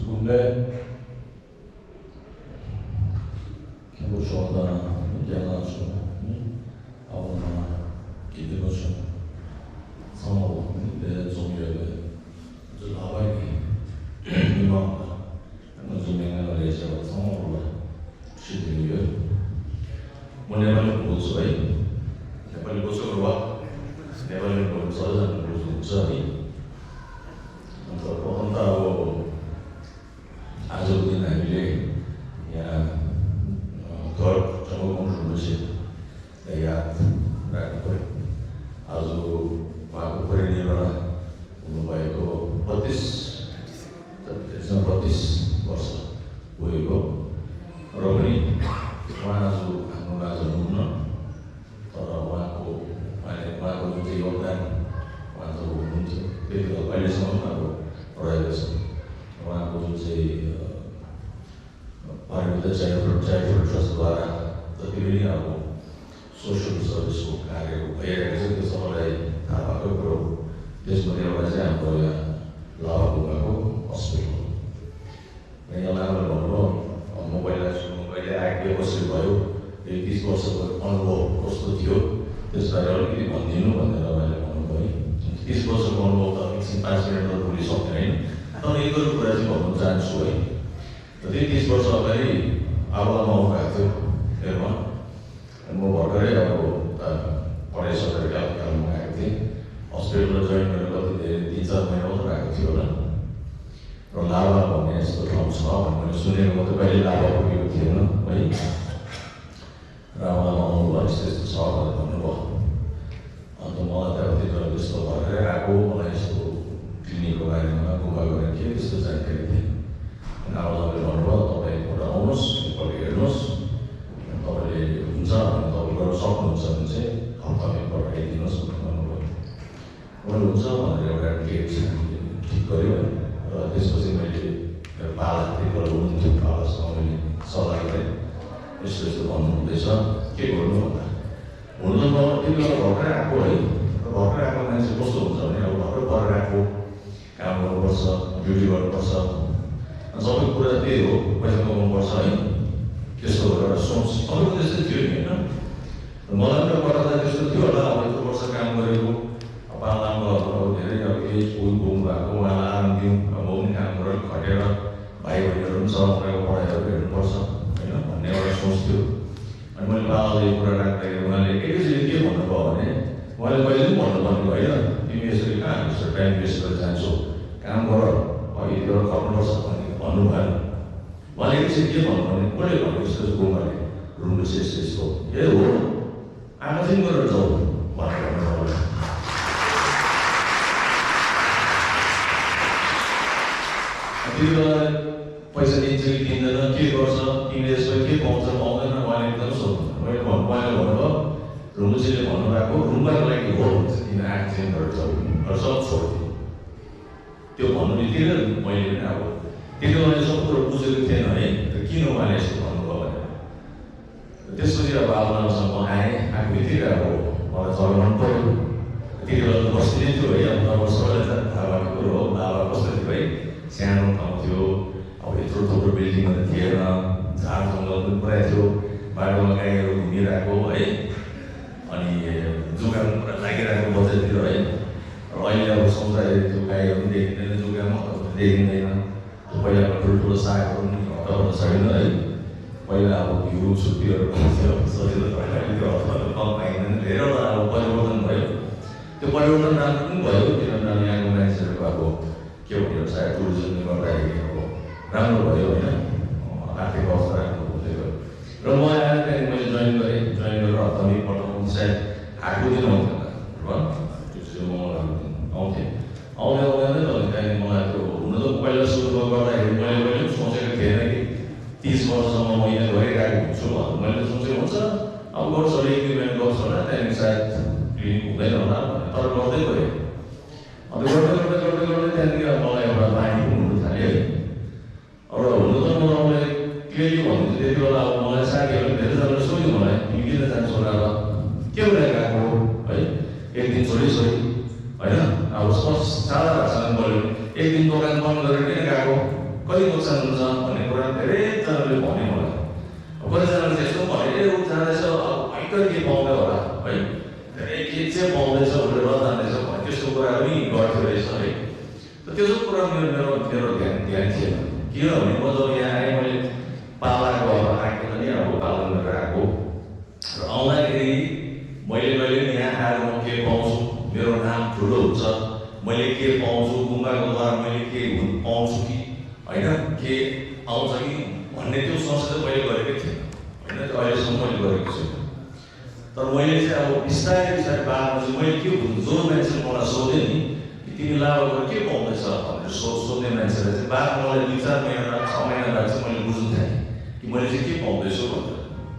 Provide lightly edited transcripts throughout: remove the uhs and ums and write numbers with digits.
근데 Boşoğlu'na, Yalansu, Avuna, Gidibaşı, Sanavu ve Zomya'da Zülhavayı, İmam'da, Zomya'da yaşayan Sanavu'la şidiliyor. Bu nevalı bulsayı, nevalı bulsayı, nevalı bulsayı, untuk tahu Azul ini ya घर जब कौन से याद रखते आज वहाँ को नहीं बना उन्होंने को 32 वर्ष हुए को और अपनी वहाँ जो अनुराग जमुना और वहाँ को जो योगदान वहाँ जो उन्होंने फिर पहले समय वहाँ को रहे वहाँ को जो Parliamentar Charitable Trust द्वारा तकरीबन आपको सोशल सर्विस को कार्य को ऐसे के समय आप करो देश में ये वजह है आपको या लाभ होगा को हॉस्पिटल मैं यहाँ लाभ लोगों और मोबाइल एक्टिव होस्टिंग वायु 30 वर्ष तक अनुभव प्रस्तुत किया देश कार्यालय की बंदियों बंदे वाले अनुभव 30 वर्ष का अनुभव तक 5 मिनट में पूरी सौंप नहीं तो ये तो पूरा जीवन में जान सुई Jadi 30 वर्ष अगाडि awal mau gएको थियो हेर्नु म भर्खरै अब पढाइसकेर कालमा गएको थिएँ हस्पिटलमा जोइन गरेर कति 3-4 महिना मात्र भएको थियो होला र लाभा भन्ने यस्तो ठाउँ छ भन्ने मैले सुनेको मात्रै कहिले लाभा पुगेको थिएन है र उहाँमा आउनुभयो यस्तो छ भनेर भन्नुभयो अन्त मलाई त त्यतिखेर त्यस्तो भर्खरै आएको मलाई यस्तो क्लिनिकको बारेमा गुगल गरेर के त्यस्तो जानकारी थिएन Kalau orang tua orang onus, kalau onus, kalau unsa, kalau sok unsa unsa, kalau kalau onus, kalau unsa mana orang kiai kikori, diskusi mereka balas, kalau untuk balas, kalau ini, istilah orang desa, kiai orang itu orang aku nanti posto unsa, orang aku, kamu posto, judi posto. सबै कुरा त्यही हो पैसा कमाउनुपर्छ है त्यस्तो एउटा सोच अरूको त्यस्तै थियो नि होइन मलाई पनि पढ्दा त्यस्तो थियो होला अब यत्रो वर्ष काम गरेको पालामा अब धेरै अब केही स्कुल घुम भएको उहाँलाई आराम दिउँ अब म पनि काम गरेर खटेर भाइ बहिनीहरू पनि छ उनीहरूको पढाइहरू हेर्नुपर्छ होइन भन्ने एउटा सोच थियो अनि मैले बाबाले यो कुरा राख्दाखेरि उहाँले एकैचोटि के भन्नुभयो भने उहाँले कहिले पनि भन्नुपर्ने होइन तिमी यसरी कहाँ यसो टाइम वेस्ट गरेर जान्छौ काम गर अघि त्यो खट्नुपर्छ भन्नुभयो उहाँले एकैछिन के भन्नु भने कसले भन्नु यस्तो गुम्बाले रुम्नु यस्तो ए हो आमा चाहिँ गरेर जाऊ भनेर भन्नुभयो त्यति बेला पैसा दिन्छ कि दिँदैन के गर्छ तिमीले यसो के पाउँछ पाउँदैन उहाँले एकदम सोध्नु मैले उहाँले भन्नुभयो रुम्नुसीले भन्नुभएको रुम्बाको लागि हो तिमी एक्सिडेन्ट गरेर जाऊ सब छोड्थ्यो त्यो भन्नु बित्तिकै मैले पनि अब त्यति बेला सब कुरो बुझेको थिएन है किन उहाँले यस्तो भन्नुभयो भनेर त्यसपछि अब आउनासँग म आएँ आएको बित्तिकै अब मलाई जग्गा मन पऱ्यो त्यति बेला त बस्दिनै थियो है अब सबैलाई थाहा भएको कुरो हो बाबा कस्तो थियो है सानो ठाउँ थियो अब यत्रो थुप्रो बिल्डिङहरू थिएन झार जङ्गल पनि पुरा थियो बाटोमा गाईहरू घुमिरहेको है अनि जुगाम पुरा लागिरहेको बजारतिर है र अहिले अब समुदाय त्यो गाईहरू पनि देखिँदैन जुगाम देखिँदैन पहिलाको ठुल्ठुलो सागहरू पनि हताउन छैन है पहिला अब घिउ छुर्पीहरू पाउँथ्यो सजिलो तरिकाले त्यो हताउनु कम पाइँदैन धेरैवटा अब परिवर्तन भयो त्यो परिवर्तन राम्रो पनि भयो किनभने यहाँको मानिसहरूको अब के भन्यो सायद टुरिज्मले गर्दाखेरि अब राम्रो भयो होइन आर्थिक अवस्था राम्रो हुँदै गयो र म आएर त्यहाँदेखि मैले जोइन गरेर हप्तामै पठाउनु सायद आएको दिन आउँथेन र त्यो चाहिँ म आउँथेँ आउँदै त्यहाँदेखि मलाई त्यो हुन त पहिला सुरुमा गर्दाखेरि मैले पनि सोचेको थिएन कि 30 वर्षसम्म म यहाँ गरिरहेको हुन्छु भनेर मैले सोचेको हुन्छ अब गर्छु होला इक्विपमेन्ट गर्छु होला त्यहाँदेखि सायद क्लिनिक हुँदैन होला तर गर्दै गएँ अन्त गर्दै त्यहाँदेखि अब मलाई एउटा बानी पनि हुनु थाल्यो है अब हुनु त म तपाईँलाई क्लियरली भन्छु त्यति बेला अब मलाई साथीहरूले धेरैजनाले सोध्यो मलाई तिमी किन जान्छौ होला र के भएर गएको है एक दिन छोडी होइन अब सादा भाषामा बोल्यो एक दिन दोकान बन्द गरेर किन गएको कति मेरो ध्यान थिएन। किनभने म जब यहाँ आएँ मैले पाला घर आएको नि अब पालन गरेर आएको र आउँदाखेरि मैले कहिले पनि यहाँ आएर म के पाउँछु, मेरो नाम ठुलो हुन्छ, मैले के पाउँछु, गुम्बाको द्वारा मैले के पाउँछु कि होइन के आउँछ कि भन्ने त्यो सोच चाहिँ मैले गरेकै थिएन होइन, त्यो अहिलेसम्म मैले गरेको छु। तर मैले चाहिँ अब बिस्तारै बिस्तारै बादमा चाहिँ मैले के भन्छु, जो मान्छेले मलाई सोधेँ नि तिमी लाभाबाट के पाउँदैछ भनेर सोध्ने मान्छेलाई चाहिँ बादमा मलाई 2-4 महिना 6 महिना बाद चाहिँ मैले बुझ्नु थालेँ कि मैले चाहिँ के पाउँदैछु भनेर।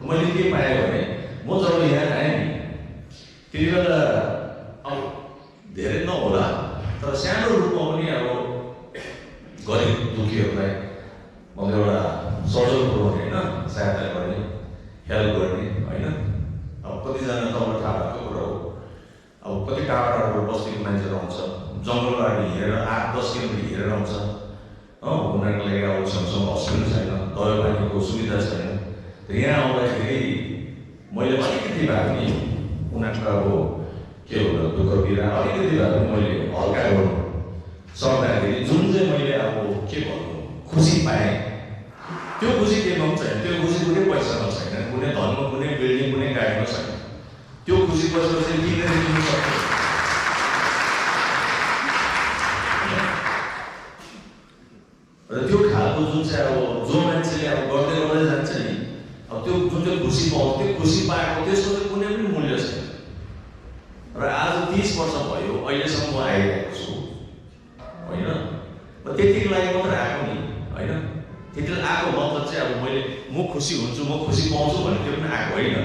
मैले के पाएँ भने म जब यहाँ आएँ नि त्यति बेला अब धेरै नहोला तर सानो रूपमा पनि अब गरिब दुखीहरूलाई मतलब एउटा सजल पुऱ्याउने होइन, सहायता गर्ने, हेल्प गर्ने होइन। अब कतिजना तपाईँलाई थाहा भएको कुरा हो, अब कति टाढा टाढाबाट बस्तीको मान्छेहरू आउँछ, जङ्गलबाट हिँडेर 8-10 किलोमिटर हिँडेर आउँछ हो, उनीहरूको लागि अब छेउछाउमा हस्पिटल छैन, दबाई पानीको सुविधा छैन। यहाँ आउँदाखेरि मैले अलिकति भए पनि उनीहरूको अब के हो दुःख पीडा अलिकति भए पनि मैले हल्का गर्नु सक्दाखेरि जुन चाहिँ मैले अब के भन्नु खुसी पाएँ, त्यो खुसी केमा पनि छैन, त्यो खुसी कुनै पैसामा छैन, कुनै धनमा, कुनै बिल्डिङ, कुनै गाडीमा छैन। त्यो खुसी पैसा चाहिँ किनेर दिनु सक्छ र त्यो खालको जुन चाहिँ अब जो मान्छेले अब गर्दै गर्दै जान्छ नि, अब त्यो जुन चाहिँ खुसी पाउँछ, त्यो खुसी पाएको त्यसको चाहिँ कुनै पनि मूल्य छैन। र आज 30 वर्ष भयो अहिलेसम्म म आइरहेको छु होइन। त्यतिको लागि मात्र आएको नि होइन, त्यति आएको मतलब चाहिँ अब मैले म खुसी हुन्छु, म खुसी पाउँछु भने त्यो पनि आएको होइन।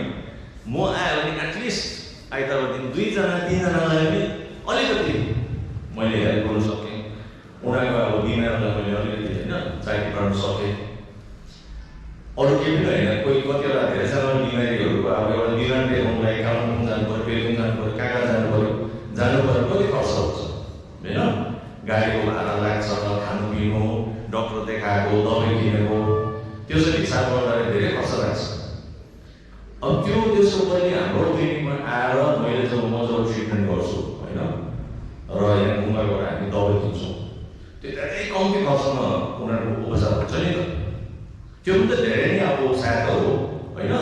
म आयो भने एटलिस्ट आइतबार दिन 2-3जनालाई पनि अलिकति मैले हेल्प गर्नु सकेँ, उनीहरूको अब बिमारलाई मैले अलिकति होइन जाती पार्न सकेँ। अरू केही पनि होइन, कोही कतिवटा धेरैजना बिमारीहरूको अब एउटा बिमार देखाउनुलाई कालिम्पोङ जानु पऱ्यो, पेलिङ जानु पऱ्यो, कहाँ जानु पऱ्यो कति खर्च हुन्छ होइन, गाडीको भाडा लाग्छ, खानु डक्टर देखाएको, दबाई किनेको, त्यो चाहिँ हिसाब गर्दाखेरि धेरै खर्च लाग्छ। अब त्यसको पनि हाम्रो क्लिनिकमा आएर मैले जब ट्रिटमेन्ट गर्छु होइन र यहाँ गुम्बाबाट हामी दबाई दिन्छौँ, त्यो धेरै कम्ती खर्चमा उनीहरूको उपचार हुन्छ नि त। त्यो पनि त धेरै नै अब सहायता हो होइन।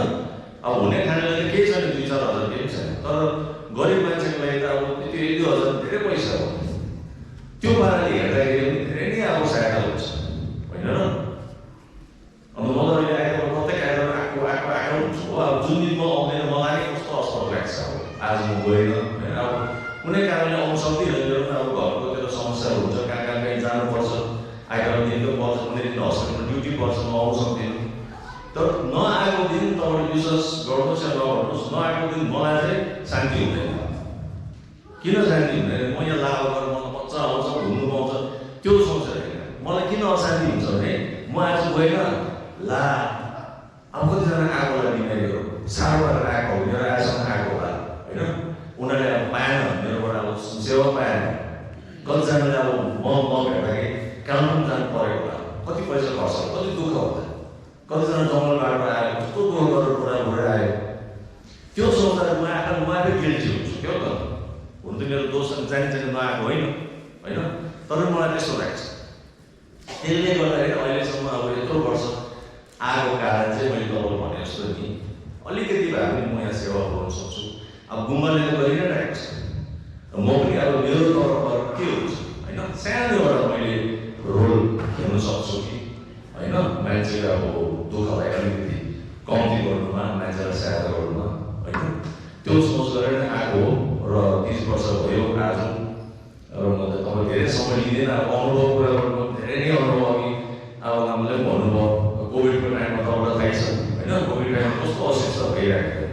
अब हुने खानेलाई त केही छैन, 2-4 हजार केही छैन, तर गरिब मान्छेको लागि त अब त्यो 1-2 हजार धेरै पैसा हो। त्यो पाराले हेर्दाखेरि पनि धेरै नै अब सहायता हुन्छ होइन र। अब म त अहिले आएर प्रत्येक आएर आएको हुन्छु हो, अब जुन दिन म आउँदैन मलाई कस्तो असल लाग्छ, अब आज म गएन होइन, अब कुनै कारणले आउनु सक्दिनँ, मेरो पनि अब घरको त्यो समस्याहरू हुन्छ, कहाँ कहीँ जानुपर्छ, आइतबार दिनको पर्छ, कुनै दिन हस्पिटलमा ड्युटी पर्छ, म आउनु सक्दिनँ। तर नआएको दिन तपाईँले विश्वास गर्नुहोस् या नगर्नुहोस्, नआएको दिन मलाई चाहिँ शान्ति हुँदैन। किन शान्ति हुँदैन? म यहाँ लाभ गरेर मलाई मजा आउँछ, घुम्नु पाउँछ, त्यो सोचेर होइन। मलाई किन अशान्ति हुन्छ भने म आज गएन ला अब कतिजना आएको होला बिमारीहरू साह्रो गरेर आएको हो, मेरो आएसम्म आएको होला होइन, उनीहरूले अब पाएन, मेरोबाट अब सेवा पाएन। कतिजनाले अब म नभेट्दाखेरि कालिम्पोङ जानु परेको होला, कति पैसा खर्च, कति दुःख हुन्छ, कतिजना जङ्गलबाट आयो, कस्तो दुःख गरेर घुरेर आयो, त्यो सोच्दा म आफै गिल्टी हुन्छु क्या त। हुन त मेरो दोष जानी नआएको होइन होइन, तर मलाई त्यस्तो लाग्छ। त्यसले गर्दाखेरि अहिलेसम्म अब यत्रो वर्ष आएको कारण चाहिँ मैले तपाईँलाई भने जस्तो नि अलिकति भए पनि म यहाँ सेवा गर्न सक्छु। अब गुम्बाले त गरि नै रहेको छ, म पनि अब मेरो तर्फबाट के हुन्छ होइन, सानो एउटा मैले रोल खेल्न सक्छु कि होइन, मान्छेले अब दुःखलाई अलिकति कम्ती गर्नुमा, मान्छेलाई सहायता गर्नुमा होइन, त्यो सोच गरेर नै आएको हो। र 30 वर्ष भयो आज र म त तपाईँ धेरै समय लिँदैन, अब अनुभव कुरा गर्नु धेरै नै अनुभव अघि अब हामीले पनि भन्नुभयो कोभिडको टाइममा तपाईँलाई थाहै छ होइन, कोभिड टाइममा कस्तो असुविस्ता भइरहेको थियो,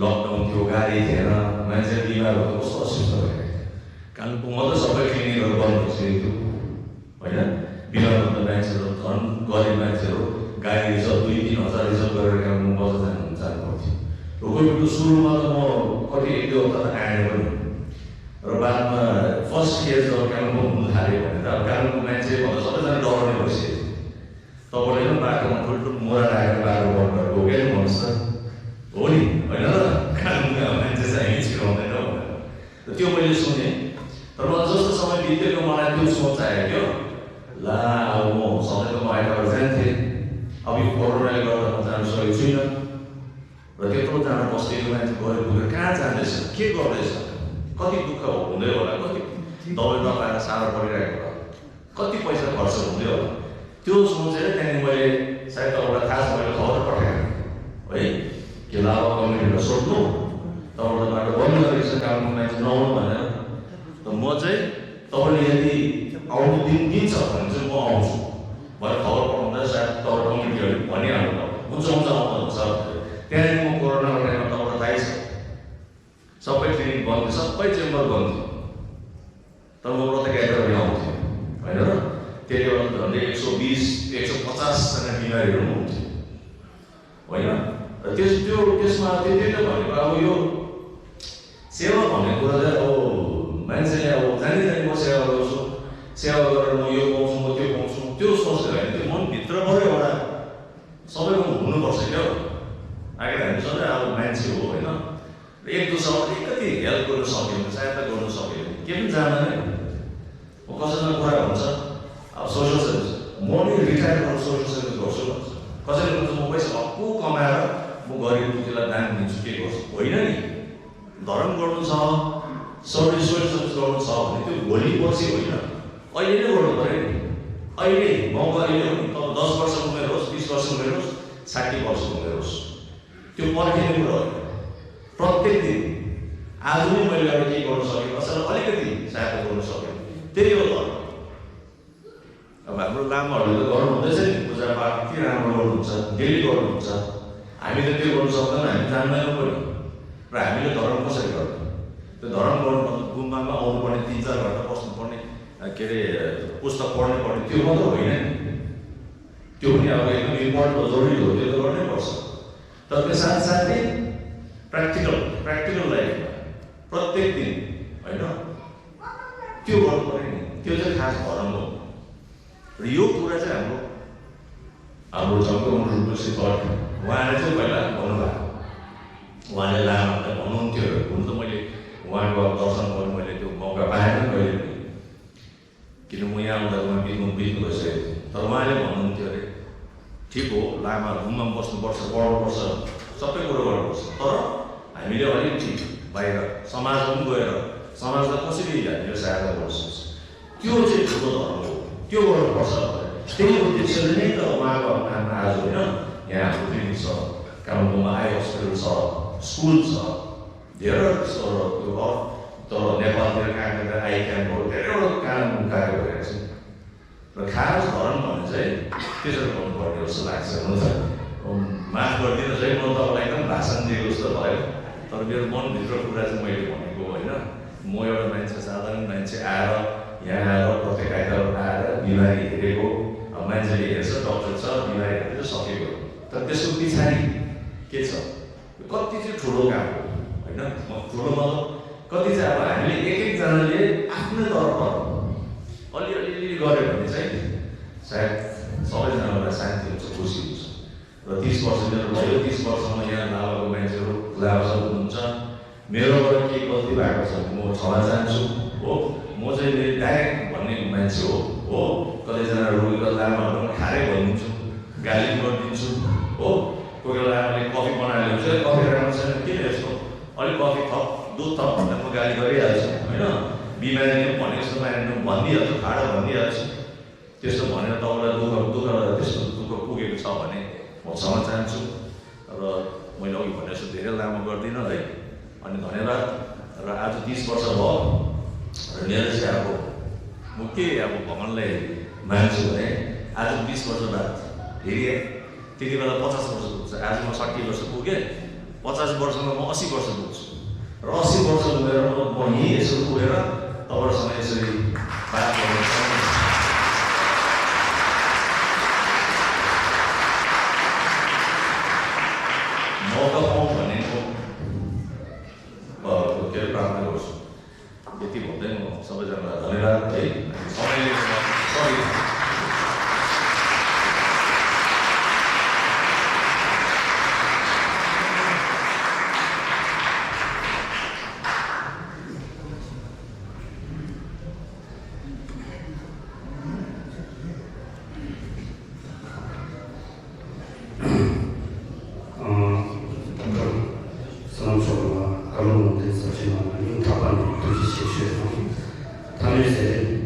लकडाउन थियो, गाडी थिएन, मान्छे बिमार हुँदा कस्तो असुविस्ता भइरहेको थियो। कालिम्पोङमा त सबै क्लिनिकहरू बन्द भइसकेको थियो होइन, बिमार हुँदा मान्छेहरू झन् गरिब मान्छेहरू गाडी रिजर्भ 2-3 हजार रिजर्भ गरेर कालिम्पोङ बजार जानु पर्थ्यो। र कोभिडको सुरुमा त म कति 1-2 हप्ता त आएन पनि, र बादमा फर्स्ट केस जब कालिम्पोङ हुन थाल्यो भने त अब कालिम्पोङ मान्छे भन्दा सबैजना डराउने भइसक्यो। तपाईँले पनि बाटोमा ठुल्ठुलो मोरा राखेर बाटो बन्द गरेर गयो क्या भन्नुहोस् त, हो नि होइन र, कालिम्पोङमा मान्छे चाहिँ छिराउँदैन भनेर त्यो मैले सुनेँ। तर मलाई जस्तो समय बित्यो मलाई त्यो सोच आयो क्या, ला अब म सधैँको म आइतबार जान्थेँ, अब यो कोरोनाले गर्दा म जानु सकेको छुइनँ र त्यत्रो जान बस्तीको मान्छे गएर पुगेर कहाँ जाँदैछ, के गर्दैछ, कति दुःख हुँदै होला, कति दबाई नपाएर साह्रो परिरहेको होला, कति पैसा खर्च हुँदै होला, त्यो सोचेर त्यहाँदेखि मैले सायद तपाईँलाई थाहा छ मैले खबर पठाएँ है कि लाभा कमिटीलाई सोध्नु तपाईँलाई बाटो बन्द गरेको छ कामको मान्छे नआउनु भनेर। त म चाहिँ तपाईँले यदि आउनु दिन दिन्छ भने चाहिँ म आउँछु भनेर खबर पठाउँदा सायद तपाईँ कमिटीहरूले भनिहाल्नु हुन्छ हुन्छ आउँदा हुन्छ। त्यहाँदेखि म कोरोनाको टाइममा तपाईँलाई थाहै छ सबै क्लिनिक बन्द थियो, सबै चेम्बर बन्द थियो, तर म व्रत क्याटेगोरी आउँथेँ होइन र। त्यति बेला झन्डै 120-150जना बिमारीहरू पनि हुन्थ्यो होइन। र त्यसमा त्यति नै भनेको अब यो सेवा भन्ने कुरा चाहिँ अब मान्छेले अब जानी जानी म सेवा गर्छु, सेवा गरेर म यो पाउँछु म त्यो पाउँछु त्यो सोचेर होइन, त्यो मनभित्रबाट एउटा सबैको हुनुपर्छ क्या हो। आखिर हामी सधैँ अब मान्छे हो होइन, एक दुसरालाई अलिकति हेल्प गर्नु सक्यो भने सहायता गर्नु सक्यो भने के पनि जान्दैन। कसैसँग कुरा हुन्छ अब सोसियल सर्भिस म नि रिटायर गरेर सोसियल सर्भिस गर्छु भन्छ, कसैले भन्छ म पैसा भक्कु कमाएर म गरिब दुखीलाई दान दिन्छु के गर्छु, होइन नि। धर्म गर्नु छ, सोसियल सर्भिस गर्नु छ भने त्यो भोलि पछि होइन अहिले नै गर्नु पऱ्यो नि। अहिले मौका अहिले हो नि, तपाईँ 10 वर्ष उमेर होस्, 20 वर्ष उमेर होस्, 60 वर्ष उमेर होस्, त्यो पर्खिने कुरा होइन। प्रत्येक दिन आज नै मैले एउटा के गर्नु सकेँ, कसैलाई अलिकति सहायता गर्नु सकेँ, त्यही हो धर्म। अब हाम्रो लामाहरूले त गर्नु हुँदैछ नि, पूजापाठ के राम्रो गर्नुहुन्छ, डेली गर्नुहुन्छ, हामी त त्यो गर्नु सक्दैन, हामी जान्दैनौँ पनि। र हामीले धर्म कसरी गर्ने, त्यो धर्म गर्नु गुम्बामा आउनुपर्ने 3-4 घन्टा बस्नुपर्ने के अरे पुस्तक पढ्नै पर्ने त्यो मात्र होइन नि, त्यो पनि अब एकदम इम्पोर्टेन्ट जरुरी हो, त्यो त गर्नै पर्छ। तर त्यो साथसाथै प्र्याक्टिकल लाइफमा प्रत्येक दिन होइन त्यो गर्नु पऱ्यो नि, त्यो चाहिँ खास धर्म हो। र यो कुरा चाहिँ हाम्रो जङ्गबहादुर रुकुसी भट्ट उहाँले चाहिँ पहिला भन्नुभएको, उहाँले लामालाई भन्नुहुन्थ्यो, हुन त मैले उहाँको दर्शन गर्नु मैले त्यो मौका पाएन कहिले पनि, किन म यहाँ आउँदा उहाँ बित्नु भइसकेको थियो, तर उहाँले भन्नुहुन्थ्यो अरे ठिक हो लामा घुममा बस्नुपर्छ, पढ्नुपर्छ, सबै कुरो गर्नुपर्छ, तर हामीले अलिकति बाहिर समाजमा पनि गएर समाजलाई कसरी हामीले सहायता गर्न सक्छ, त्यो चाहिँ ठुलो धर्म हो, त्यो गर्नुपर्छ। त्यही उद्देश्यले नै त उहाँको नाममा आज होइन यहाँ हाम्रो क्लिनिक छ, कालिम्पोङमा आई हस्पिटल छ, स्कुल छ, धेरै त्यो तर नेपालतिर कहाँ आई क्याम्पहरू धेरैवटा काम कार्य गरेको छ। र खास धर्म भने चाहिँ त्यसरी गर्नुपर्ने जस्तो लाग्छ। हुन्छ माफ गरिदिनुहोस् है, म तपाईँलाई एकदम भाषण दिएको जस्तो भयो, तर मेरो मनभित्र कुरा चाहिँ मैले भनेको होइन। म एउटा मान्छे, साधारण मान्छे आएर यहाँ आएर प्रत्येक आइतबार आएर बिमारी हेरेको, अब मान्छेले हेर्छ डक्टर छ बिमारी हेरेर सकेको, तर त्यसको पछाडि के छ, कति चाहिँ ठुलो काम हो होइन। ठुलो मतलब कति चाहिँ अब हामीले एकजनाले आफ्नै तर्फबाट अलिअलि गऱ्यो भने चाहिँ सायद सबैजनालाई शान्ति हुन्छ, खुसी हुन्छ। र 30 वर्ष मेरो भयो, 30 वर्षमा यहाँ लाभाको मान्छेहरू लाभा हुनुहुन्छ, मेरोबाट के गल्ती भएको छ म क्षमा चाहन्छु हो। म चाहिँ डाइरेक्ट भन्ने मान्छे हो, कतिजना रोगीको लामाहरूमा खारै भनिदिन्छु, गाली गरिदिन्छु हो। कोही बेला आमाले कफी बनाएर ल्याउँछ, कफी राम्रो छैन किन यस्तो, अलिक कफी थप दुध थप भन्दा म गाली गरिहाल्छु होइन। बिमारीले भने जस्तो मान्छे भनिदिइहाल्छु, ठाडो भनिदिइहाल्छु, त्यस्तो भनेर तपाईँलाई त्यस्तो दुःख पुगेको छ भने म क्षमा चाहन्छु। र मैले अघि भने जस्तो धेरै लामो गर्दिनँ है। अनि धन्यवाद। र आज 30 वर्ष भयो र मेरो चाहिँ अब म के अब भगवान्लाई मान्छु भने आज 20 वर्ष बाद फेरि त्यति बेला 50 वर्ष पुग्छ, आज म 60 वर्ष पुगेँ, 50 वर्षमा म 80 वर्ष पुग्छु। र 80 वर्ष पुगेर म यहीँ यसो पुगेर तपाईँहरूसँग यसरी बात गर्नु मौका पाउँ भन्ने के अरे प्रार्थना गर्छु। यति भन्दै म सबैजनालाई धन्यवाद है। समयले सरी 的社区嘛，因为他办理都是写学生，他们在